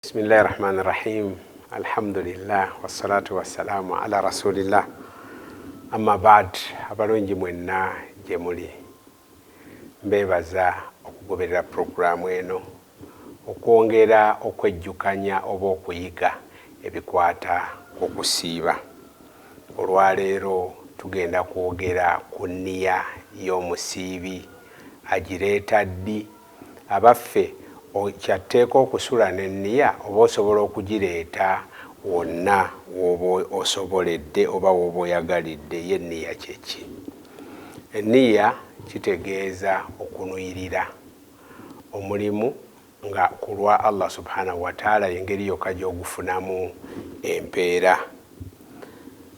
Bismillahi rahmani rahim alhamdulillah wassalatu wassalamu ala rasulillah amma bad. Abalungi mwenna gye muli, mbeebaza okugoberera puroguraamu eno okwongera okwejjukanya oba okuyiga ebikwata ku kusiiba. Olwaleero tugenda kwogera ku nniya y'omusiibi, agireeta ddi? Abaffe, kyatteeka okusula n'enniya oba osobola okugireeta wonna w'oba osoboledde oba w'oba oyagalidde? Ye nniya kye ki? Enniya kitegeeza okunuyirira omulimu nga ku lwa Allah subhanahu wataala, y'engeri yokka gy'ogufunamu empeera.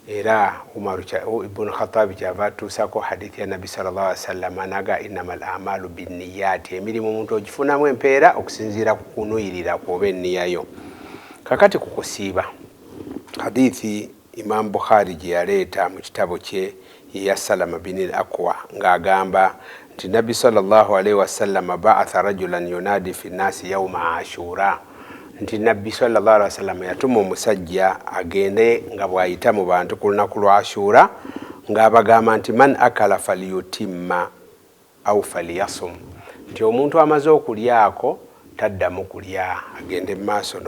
Era Umaru Ibunu Khatabi kyava atuusako hadithi ya Nabbi sallallahu alaihi wasallam naga innama al amalu binniyati, emirimu omuntu ogifunamu empeera okusinziira ku kunuyirira kwoba enniyayo. Kakati ku kusiiba, hadithi Imam Bukhari gye yaleeta mu kitabo kye yeya Salama bin al Akwa ng'agamba nti Nabbi sallallahu alaihi wasallama ba'atha rajulan yunadi fi nnasi yauma Ashura, nti Nabbi sallallahu alaihi wasallam yatuma omusajja agende nga bw'ayita mu bantu ku lunaku lwa Ashura ng'abagamba nti man akala falyutimma au falyasum, nti omuntu amaze okulyako taddamu kulya, agende mu maaso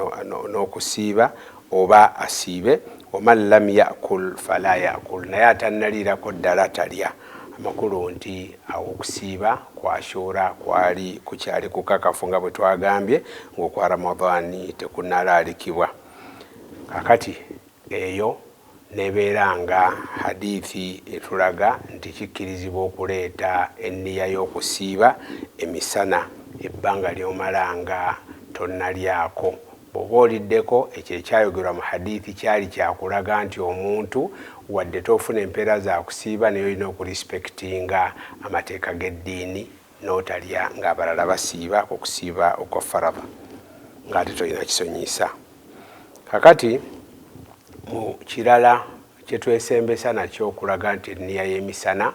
n'okusiiba oba asiibe, waman lam yakul fala yakul, naye atannaliirako ddala talya. Amakulu nti awo okusiiba kwa Ashura kwali kukyali kukakafu nga bwe twagambye ng'okwa Ramadaani tekunalaalikibwa. Kakati eyo nebeera nga hadithi etulaga nti kikkirizibwa okuleeta enniya y'okusiiba emisana ebbanga ly'omala nga tonnalyako. Bw'oba oliddeko, ekyo ekyayogerwa mu hadithi kyali kyakulaga nti omuntu wadde tofuna empeera za kusiiba, naye olina okurespectinga amateeka g'eddiini n'otalya ng'abalala basiiba okusiiba okwa faraba ng'ate tolina kisonyiisa. Kakati mu kirala kyetwesembesa nakyo okulaga nti enniya y'emisana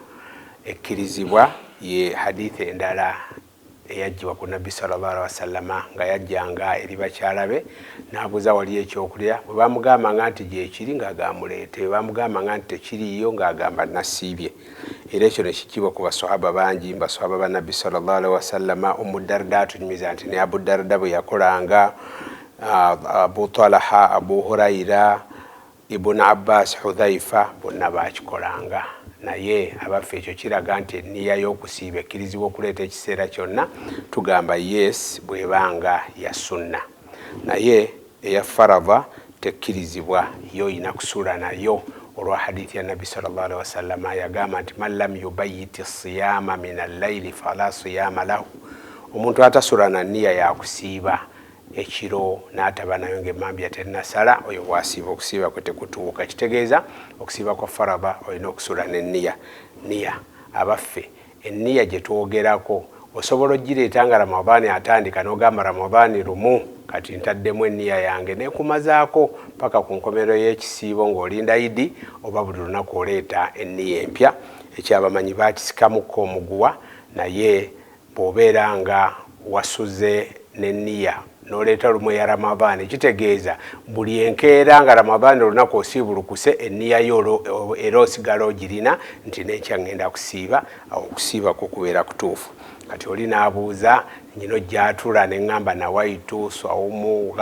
ekkirizibwa ye hadithi endala eyajjibwa ku Nabbi sallallahu alaihi wasallama nga yajjanga eri bakyala be n'abuuza wali ekyokulya. Bwe bamugambanga nti gyekiri, ng'agamuleete, bwe bamugambanga nti tekiriiyo, ng'agamba nasiibye. Era ekyo ne kijjibwa ku baswahaba bangi, baswahaba ba Nabbi sallallahu alaihi wasallama. Umu Darda atunyumiza nti ne Abu Darda bwe yakolanga, Abu Talaha, Abu Huraira, Ibun Abbas, Hudhaifa, bonna bakikolanga. Naye abaffe, ekyo kiraga nti enniya y'okusiiba ekkirizibwa okuleeta ekiseera kyonna? Tugamba yes, bw'ebanga ya sunna, naye eya farava tekkirizibwa, yo oyina kusula nayo olwa hadithi ya Nabbi sallallahu alaihi wasallama yagamba nti man lam yubayiti siyama min allaili fala siyama lahu, omuntu atasula na nniya yakusiiba ekiro n'ataba nayo ng'emmambya tennasala, oyo bw'asiiba okusiiba kwe tekutuuka. Kitegeeza okusiiba kwa faraba olina okusula n'enniya. Niya, abaffe, enniya gye twogerako osobola ogireeta nga Ramadaani atandika n'ogamba Ramadaani lumu kati ntaddemu enniya yange nekumazaako paka ku nkomerero y'ekisiibo ng'olinda Idi, oba buli lunaku oleeta enniya empya? Ekyabamanyi baakisikamukko omuguwa, naye bw'obeera nga wasuze n'enniya n'oleeta lumu eya Ramadaani, kitegeeza buli enkeera nga Ramadaani olunaku osiibulukuse, enniya yo era osigala ogirina nti nenkya ŋŋenda kusiiba, awo okusiiba kwo kubeera kutuufu. Kati oli n'abuuza nyina ojjatula, ne ŋŋamba nawaitu swaumu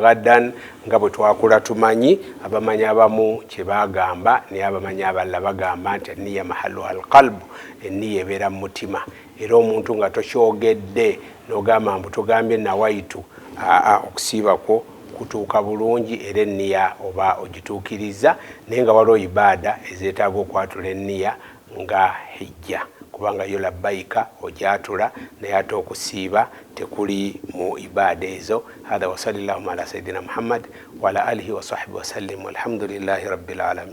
gaddan, nga bwe twakula tumanyi abamanyi abamu kye bagamba, naye abamanyi abalala bagamba nti enniya mahalluha alqalbu, enniya ebeera mu mutima. Era omuntu nga tokyogedde n'ogamba mbu togambye nawaitu, aa okusiiba kwo kutuuka bulungi era enniya oba ogituukiriza. Naye nga waliwo ibaada ezeetaaga okwatula enniya nga hijja, kubanga yo labbaika ogyatula, naye ate okusiiba tekuli mu ibaada ezo. Hatha wasali llahuma ala sayidina Muhammad waala alihi wasahbihi wasallim, walhamdulillahi rabbil alamin.